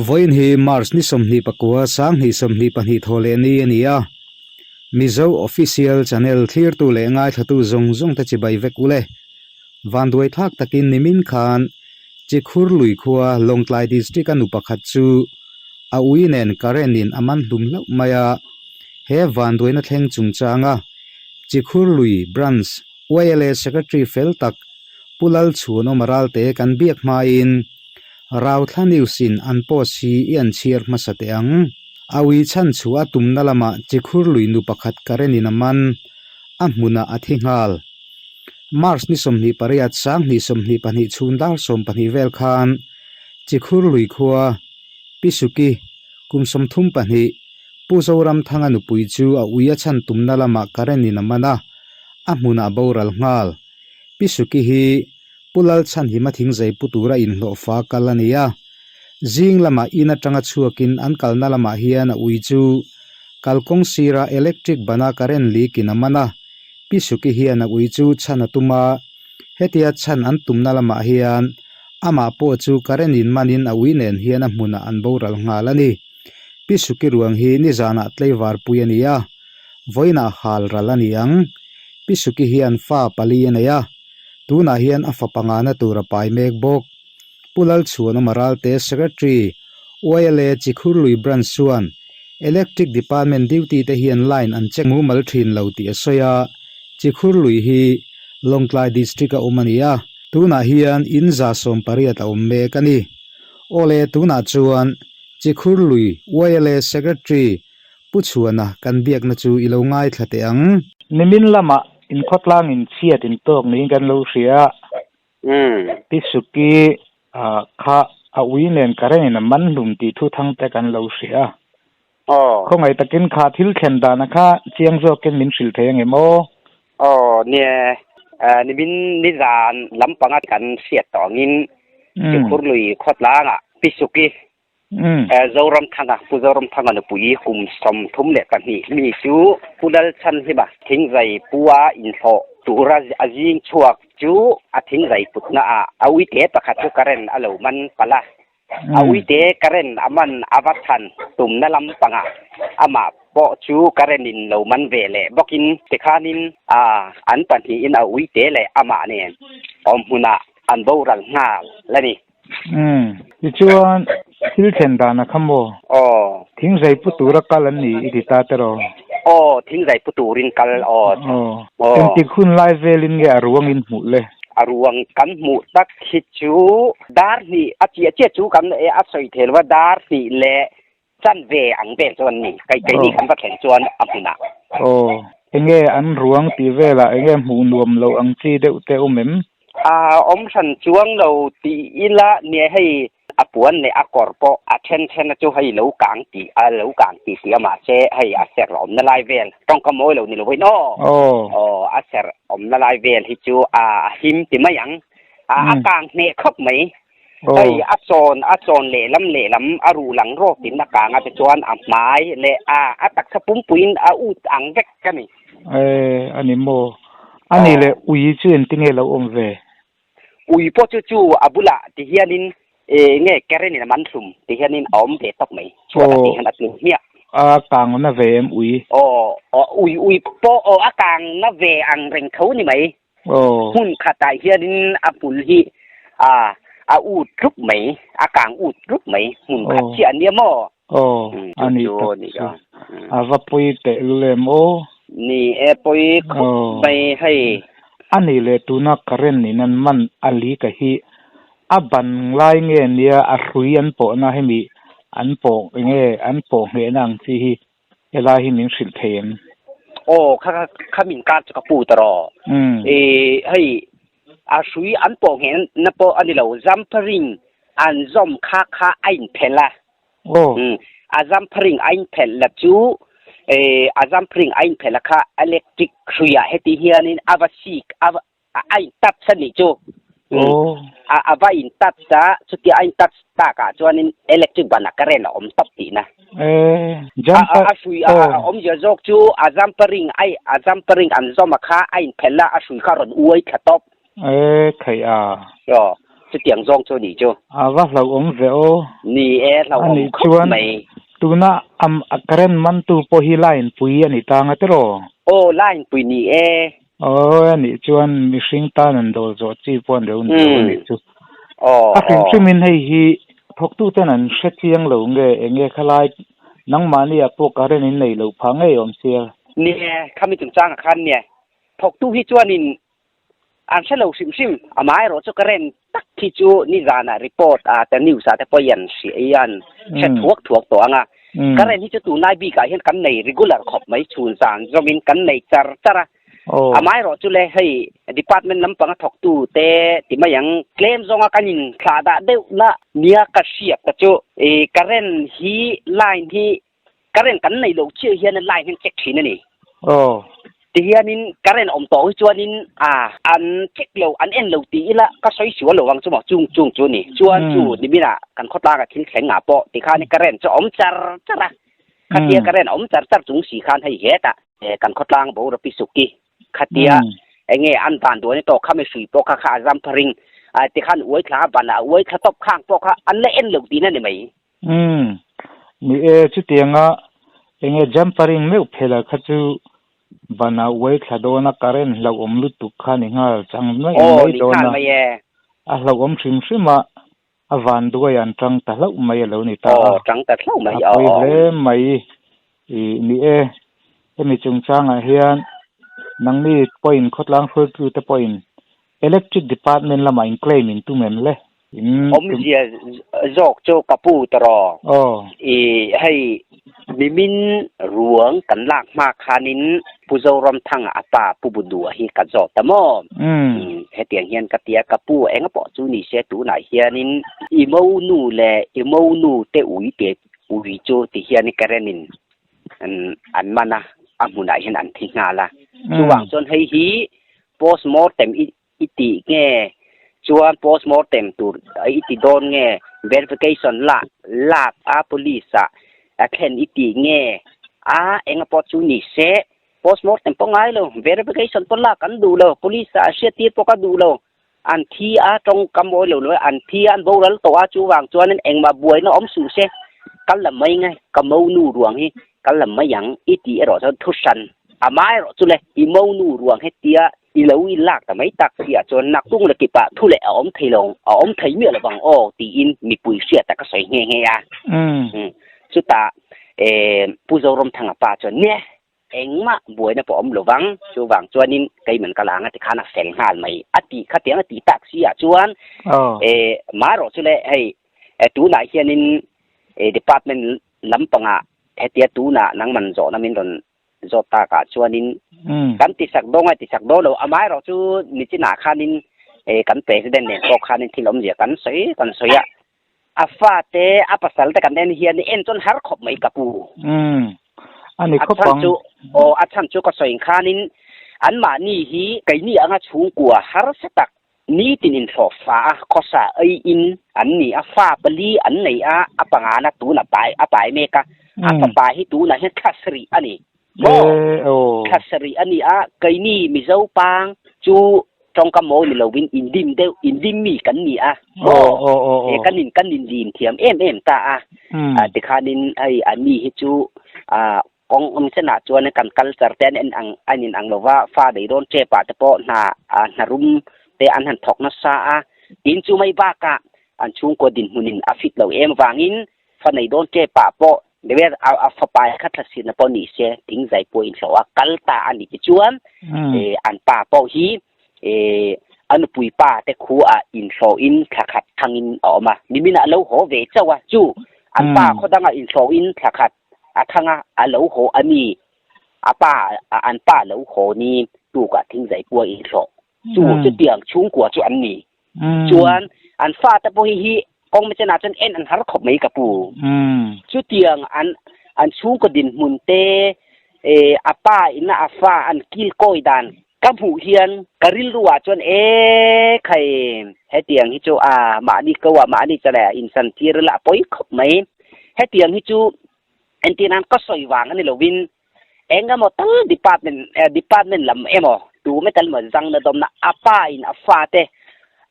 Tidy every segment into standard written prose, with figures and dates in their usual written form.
Vawiin hi March ni 24, 2022 thaw leh ni a ni a. Mizo Official Channel thlirtu leh ngaithlatu zawng zawng te chibai vek u le. Vanduai thlak takin nimin khan Chikhur lui khua Lawngtlai District a nu pakhat chu a ui nen current in a man hlum hlauh mai a. He vanduaina thleng chungchanga Chikhur lui Branch YLA Secretary fel tak Pu Lalchhuanawma Ralte kan biak hmain Rauthla News in an post hi i an chhiar hmasa teh ang. A ui chhan chu a tumna lamah Chikhur lui nu pakhat current in a man, a hmunah a thi nghal. March ni 28 2022 chhun dar 12 vel khan Chikhur lui khua Pi Suki kum 32 Pu Zoramthanga nupui chu a ui a chhan tumna lamah current in a man a, a hmunah boral nghal. Pi Suki hi Pu Lalchhanhima thingzei pu tura inhlawhfa kal a ni a. Zing lamah in atanga chhuakin an kalna lamah hian a ui chu kalkawng sira electric bana current leak in a man a. Pi Suki hian a ui chu chhan a tum a, hetia chhan an tumna lamah hian amah pawh chu current in manin a ui nen hian a hmunah an boral nghal a ni. Pi Suki ruang hi nizanah tleivar pui a ni a, vawiinah hal ral a ni ang. Pi Suki hian fa pali a nei a, tunah hian a fa pangana tur a pai mek bawk. Pu Lalchhuanawma Ralte Secretary, YLA Chikhurlui Branch chuan Electric Department duty te hian line an check mumal thin lo tih a sawi a, Chikhurlui hi Lawngtlai District a awm a ni a, tunah hian in 180 a awm mek a ni. Awle tunah chuan Chikhurlui YLA Secretary Pu Chhuana kan biakna chu i lo ngaithla teh ang. Nimin lamah inkhawtlang in chhiat in tawk niin kan lo hria a. Pi Suki kha a ui nen current in a man hlum tih thu thang te kan lo hria a. Khawngaih takin kha thil thlen dana kha chiang zawkin min hrilh thei ang em aw? Aw nia, nimin nizan lampanga kan hriat tawh angin Chikhurlui khawtlangah Pi Suki Zoramthanga, Pu Zoramthanga nupui kum 32 mi chu Pu Lalchhanhlima thingzai pua inhlawh tura a zing chhuak chu a thingzai putna ah a uite pakhat chu current a lo man palh a. A uite current a man a va chhan tumna lampangah amah pawh chu current in lo man ve leh bawkin tikhanin an pahnihin a uite leh amah nen awm hmunah an boral nghal a ni. Umm, tichuan thil thlen dan a kha maw? Aw. Thingzai pu tura kal an ni i ti ta tiraw? Aw, thingzai pu turin kal aw. Aw. Engtik hun lai velin nge a ruang in hmuh le? A ruang kan hmuh tak hi chu dar hnih a chiah chiah chu kan a sawi thei lo a, dar hnih leh chan ve ang vel chu an ni. Kei keini kan va thlen chuan a hmunah. Aw, enge an ruang tih velah enge hmuh nuam loh ang chi deuh te awm em? A awm hran chuang lo tih ila nia hei a puan leh a kawr pawh a then then a chu hei lo kang tih a lo kang tih tih a mahse hei a ser awmna lai vel tawngka mawi lo ni lo in aw. Aw. Aw a ser awmna lai vel hi chu a him ti mai ang. A kang hneh khawp mai. Hei a chawn a chawn lehlam lehlam a ruh lang rawkin a kang a tichuan a hmai leh a a taksa pumpuiin a ut ang vek ka ni. E a ni maw? A ni leh ui chu engtinge lo awm ve? Ui pawh chu chu a bulah ti hianin e nge current in a man thlum ti hianin a awm ve tawp mai. Chhuat ah ti hian a tlu hmiah. A kang na ve em ui? Aw ui ui pawh aw a kang na ve ang reng tho ni mai. Hmun khatah hianin a hmul hi a a ut rup mai, a kang ut rup mai, hmun khat chiah a nia maw? Aw, a ni tak chu. A va pawi teh lul em aw? Ni e, pawi khawp mai hei. A nih leh tuna current in an man a li ka hi a ban lai nge nia a hrui an pawhna hemi an pawh enge an pawh nghehna ang chi hi Helai hi min hrilh thei em? Aw, kha kha kha min kar chu ka pu ta rawh. E, hei, a hrui an pawh ngheh na pawh a ni lo, Zampharing an zawm kha kha a inphelh a. Aw. A Zampharing a inphelh la chu, e, a Zampharing a inphelh a kha electric hruiah heti hianin a va sik, a va, a in touch a nih chu. A a va in touch a, chutia a in touch takah chuanin electric banah current a awm tawp tihna. Jumper A hrui a awmzia zawk chu a jumper ring ai a jumper ring an zawm a kha a in phelh a, a hrui kha a rawn uai thla tawp. E, khaih a. Aw. Chutiang zawng chu ni chu. A va hlauhawm ve aw. Ni e, hlauhawm khawp mai. Tuna a current mantu pawh hi line pui a ni ta anga tiraw? Aw, line pui ni e. Aw, a nih chuan mihring tan an dawl zawh chi pawh an lo ni lo a nih chu. Aw, A hrim hrimin hei hi thawktuten an hre chiang lo nge eng nge khalai nangmahni ah pawh current in nei loh phah ngei awm sia. Ni e, khami chungchangah khan nia thawktu hi chuanin An hre lo hrim hrim. Amaherawh chu current tak khi chu nizanah report ah te news ah te pawh hian hria i an hre thuak thuak tawh ang a. Current hi chu tunlai bikah hian kan nei regular khawp mai chhun zan zawmin kan nei char char a. Amaherawh chu le hei department lampanga thawktu te ti mai ang tlem zawnga kan in thlah dah deuh na nia ka hriat ta chu i current hi line hi Current kan nei loh chiah hian line hian check thin a ni. Aw. Ti hianin current awm tawh hi chuanin a an check lo, an en lo ti ila ka sawi sual lo ang chu maw, chung chung chu a ni. Chuan chu niminah kan khawtlangah thil thleng ngah pawh ti khan current chu a awm char char a. Khatia current a awm char char chung si khan hei hetah kan khawtlang boruak suki khatia enge an van duan tawh kha mi hrui pawh kha kha a zam pharing ti khan uai thla a ban a uai thla tawp khang pawh kha an la en lo tihna ni mai. Umm, ni e, chutianga enge jumpering meuh phela kha chu bana uai thla dawn a current hlauhawm lutuk kha ni nghal chang mai Aw, mai ni dawn nghal a, mai e. a hlauhawm hrim hrim a, a van duai an tang ta hlauh mai a lo ni ta a, Aw, tang ta hlauh mai, a aw pawi aw. hle mai i ni e, hemi chungchangah hian nangni pawhin khawtlang hruaitute pawhin Electric department lamah in claim in tum em le? In tum. Awmzia zawk chu ka pu ta rawh. Aw. I hei mimin ruang kan lak hma khanin Pu Zoramthanga a pa Pu Budua hi ka zawt ta maw? Umm. Hetiang hian ka tia ka pu eng pawh chu ni se tunah hianin i mo nu leh i mo nu te ui te ui chu ti hian current in an man a, a hmunah hian an thi nghal a. Chuvang chuan hei hi Postmortem i i tih nge chuan postmortem tur i ti dawn nge verification la lak a police ah a thlen i tih nge a enga pawh chu ni se postmortem pawh ngai lo verification pawh lak an duh lo police ah hriat tir pawh ka duh lo an thi a tawngkam awi lo lo an thi a an boral tawh a chuvang chuanin engmah buaina awm suh se kal la mai nge ka monu ruang hi Kal lam mai ang i tih erawh chuan thu hran a mai erawh chu le i monu ruang hetia i lo i lak ta mai tak si ah chuan naktung le kipah thu leh a awm thei lo a awm thei miah lo vang aw tiin mipui hriat a ka sawi nghe nghe a. Chutah Pu Zoramthanga pa chuan nia engmah buaina pawh awm lo vang chuvang chuanin keiman ka la ang a ti khan a fel nghal mai a tih khatiang a tih tak si ah chuan mah erawh chu le hei tunah hianin department Lampangah hetia tunah nangman zawhna min rawn zawt takah chuanin kan tisak dawn ngai tisak dawn lo, amaherawh chu nichinah khanin kan President nen pawh khanin thil awmzia kan sawi kan sawi a, a fate a pasal te kan en hian en chuan har khawp mai ka pu. A ni khawp ang. Aw a chhan chu ka sawi khanin anmahni hi keini anga chhungkua harsa tak Nitin inhlawh fa a, khawsa ei in an ni a, fa pali an nei a, a pangana tun a pai a pai mek a, a fapa hi tunah hian thla sarih a ni maw? Thla sarih a ni a, keini Mizo pang chu tawngka mawi ni lovin indim deuh, indim mi kan ni a maw? Kan in kan indim thiam em em ta a, tikhanin hei a ni hi chu ah Kawng awm senah chuan kan culture te an en ang a in ang lova, fa nei dawn tep ah te pawh hna ah hna rum te an han thawk nasa a, tin chu mai bakah an chhungkaw dinhmun in a fit lo em vangin fa nei dawn tep ah pawh deuh a fapa kha thlasirna pawh ni se thingzai pawh in hlawh a kal ta a ni tichuan an pa pawh hi a nupui pa te khu ah inhlawh in thla khat thangin a awm a, nimin ah a lo haw ve chauh a chu an pa khaw dangah inhlawh in thla khat A thang a, a lo haw a ni. A pa, an pa lo haw ni tukah thingzai pua inhlawh. Chu chutiang chhungkua chu an ni. Chuan an fate pawh hi hi kawng mechenah chuan en an har khawp mai ka pu. Chutiang an an chhungkaw dinhmun te, a pa ina a fa an kilkawi dan ka hmuh hian ka rilru ah chuan e khai hetiang hi chu a mahni ko ah mahni chale ah insan tir ila a pawi khawp mai. Hetiang hi chu entir nan ka sawi vang a ni lovin eng emaw tal department department lam emaw tu metal emaw zangna dawmna a pa in a fate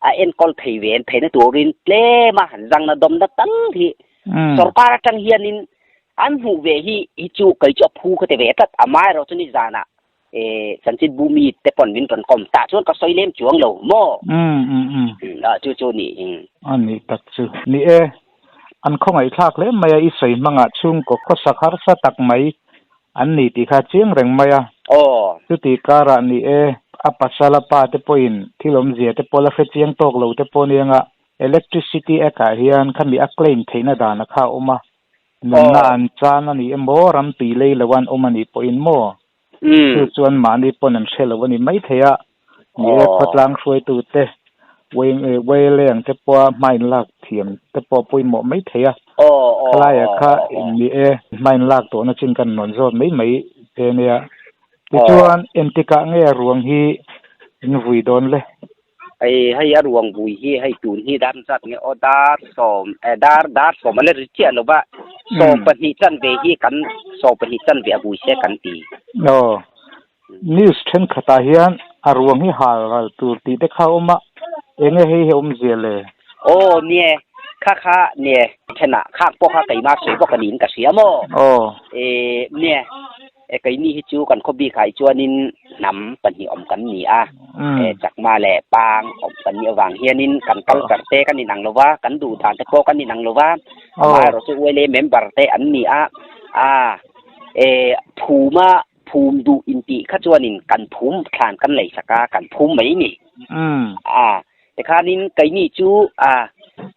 a enkawl thei ve theihna turin tlema zangna dawmna tal hi sorkar atang hianin an hmuh ve hi hi chu kei chu a phu ka ti ve tlat. Amaherawh chu nizanah chanchin bu mi te pawn min rawn kawm tah chuan ka sawi lem chuang lo maw? Chu chu ni. A nih tak chu. Ni e, an khawngaihthlak hle mai a, i sawi hmangah chhungkaw khawsak harsa tak mai An ni tih kha chiang reng mai a. Aw. Chuti karah ni e, a pasal a pa te pawhin thil awmzia te pawh la hre chiang tawk lo te pawh nia nga Electricity Act ah hian khami a claim theihna dan a kha a awm a. Nunna an chan a ni emaw, ram tui lei lo an awm a nih pawhin maw? Chu chuan mahni pawn an hre lo a ni maithei a. Ni e, khawtlang hruaitu te, Waileng te pawha hma in lak thiam te pawh pawimawh mai thei a. Khalaia kha ni e, hma in lak tawhna chin kan rawn zawt mai mai che nia. Tichuan, entikah nge a ruang hi in vui dawn le? Hei, hei a ruang vui hi hei tun hi dar zat nge aw dar sawm, dar dar sawm a la ri chiah lo va, 12 chanve hi kan 12 chanve a vui se kan ti. Aw, News thenkhatah hian a ruang hi hal ral tur tih te kha a awm a, enge hei hi a awmzia le? Aw nie, kha kha nie thenah khak pawh kha keimah sawi bawk a niin ka hria maw? Aw. E nie, e keini hi chu kan khawbik ah hi chuanin hnam pahnih awm kan ni a, e Chakma leh Pang awm kan nih avang hianin kan culture te kan inang lo va, kan duh dan te pawh kan inang lo va, amaherawhchu ULA member te an ni a, a e phuma Phum duh intih kha chuanin kan phum thlan kan lei sak a, kan phum mai ni. A, tikhanin keini chu a,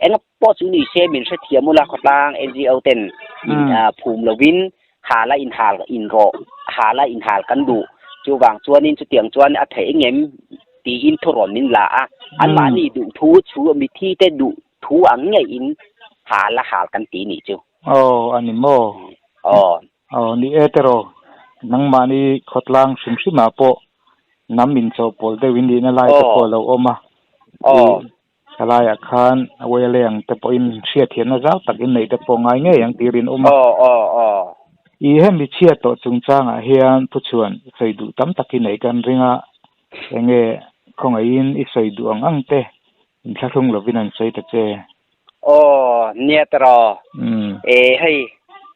eng pawh chu ni se min hrethiam ula khawtlang NGO ten in phum lovin hala inhal in rawh, hala inhal kan duh. Chuvang chuanin chutiang chuan a theih engem tiin thurawn min la a, anmahni duh thu chu mithi te duh thu ang ngeiin hala hal kan ti nih chu. Aw, a ni maw? Aw. Aw ni e tiraw, nangmahni khawtlang hrim hrimah pawh hnam inchawhpawlh deuh in nihna lai te pawh a lo awm a, i thalaiah khan Waileng te pawhin hriatthiamna zau tak in neih te pawh ngai ngei ang tir in awm a. I hemi chhiat tawh chungchangah hian thuchhuan sawi duh tam tak i neih kan ring a, enge khawngaihin i sawi duh ang ang te inthlahrung lovin an sawi ta che. Aw, nia tiraw. E hei,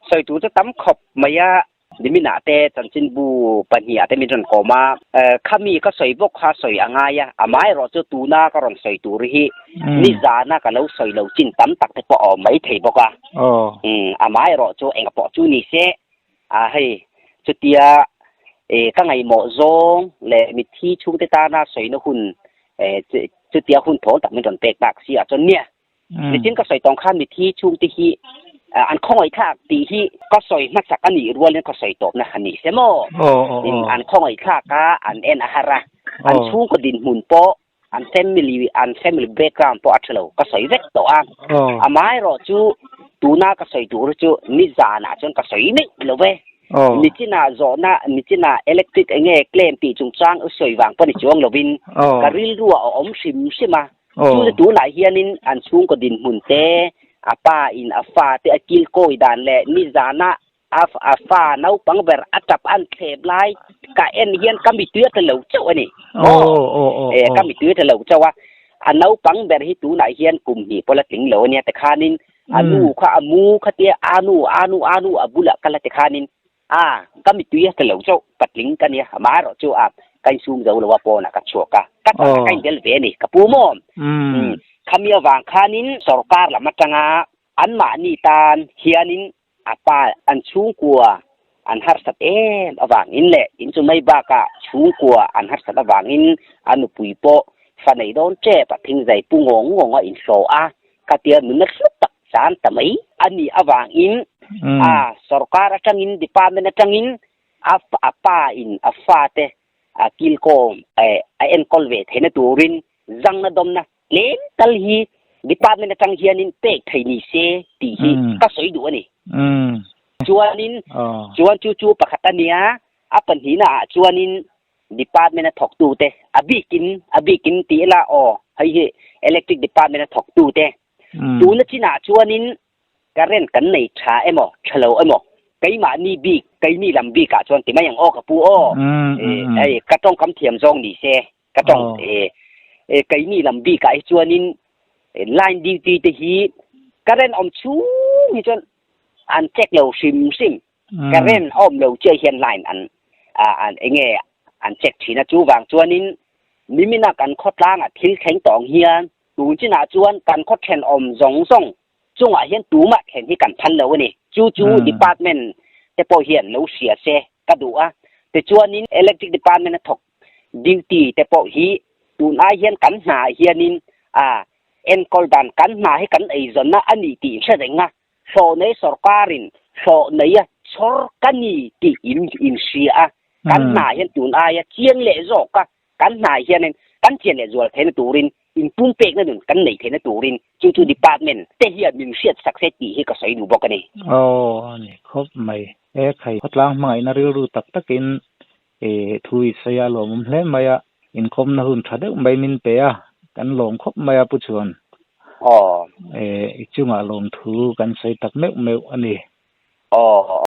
sawi tur chu tam khawp mai a, niminah te chanchinbu pahniha te min rawn kawm a, khami ka sawi bawk kha sawi a ngai a, amaherawh chu tuna ka rawn sawi tur hi nizana ka lo sawi lo chin tam tak te pawh a awm mai thei bawk a. Amaherawh chu engah pawh chu ni se, a hei chutia e ka ngaihmawh zawng leh mitthi chhungte tana sawina hun e chutia hun thawl tak min rawn pek tak si ah chuan nia nichin ka sawi tawng khan mitthi chhungte hi an khawngaih thlak tih hi ka sawi hmasak a nih rualin ka sawi tawpna a ni se maw an khawngaih thlak a an en a har a an chhungkaw dinhmun pawh an family an family background pawh a tha lo ka sawi vek tawh a amaherawh chu tuna ka sawi tur chu nizanah chuan ka sawi meuh lo ve nichinah zawhna nichinah electric enge claim tih chungchang u sawi vang pawh ni chuang lovin ka rilru ah a awm hrim hrim a chu chu tunah hianin an chhungkaw dinhmun te a pa in a fa te a kilkawi dan leh nizanah A a fa naupang ber a tap an thlep lai ka en hian ka mitui a tla lo chauh a ni. Aw. E ka mitui a tla lo chauh a. A naupang ber hi tunah hian kum hnih pawh la tling lo a nia tikhanin a nu kha a mu kha tia a nu a nu a nu a bulah ka la tikhanin a ka mitui a tla lo chauh patling ka nia amaherawh chu a ka insum zo lo a pawnah ka chhuak a ka chakah ka inbel ve a ni ka pu maw. Khami avang khanin sorkar lam atanga anmahni tan hianin A pa an chhungkua an harsat em avangin leh in chu mai bakah chhungkua an harsat avangin a nupui pawh fa nei dawn tep a thingzai pu ngawng ngawng a inhlawh a, khatia nuna hlu tak chan ta mai a nih avangin a sorkar atangin department atangin a a pa in a fate a kilkawm a enkawl ve theihna turin zangna dawmna Tlem tal hi department atang hianin pek thei ni se tih hi ka sawi duh a ni. Chuanin chuan chu chu pakhat a nia, a pahnihna ah chuanin department a thawktute a bikin a bikin ti ila aw hei hi electric department a thawktute tuna chinah chuanin current kan nei tha emaw tha lo emaw keimahni bik keini lam bikah chuan ti mai ang aw ka pu aw hei ka tawngkam thiam zawng ni se. Ka tawng e. Keini lam bikah hi chuanin line duty te hi current awm chhung hi chuan an check lo hrim hrim. Current a awm lo chiah hian line an an enge an check thin a. Chuvang chuanin nimina kan khawtlangah thil thleng tawng hian tun chinah chuan kan khaw thenawm zawng zawng chungah hian tumah thlen hi kan phal lo a ni. Chu chu department te pawh hian lo hria se ka duh a. Tichuanin electric department a thawk duty te pawh hi tun ai hian kan hna ah hianin a enkawl dan kan hna hi kan eizawnna a ni tih hre reng a, hlawh nei sorkarin hlawh nei a chhawr ka ni tih in inhria a, kan hna hian tun aia chiang leh zawk a, kan hna hianin kan chian leh zual theihna turin inpumpekna nun kan nei theihna turin chu chu department te hian min hriat sak se tih hi ka sawi duh bawk a ni. Aw a ni khawp mai. He khai khawtlang hmangaihna rilru tak takin e thu i sawi a lawmawm hle mai a, inkhawmna hun tha deuh mai min pe a, kan lawm khawp mai a Pu Chhuan. Aw. E i chungah lawmthu kan sawi tak meuh meuh a ni. Aw.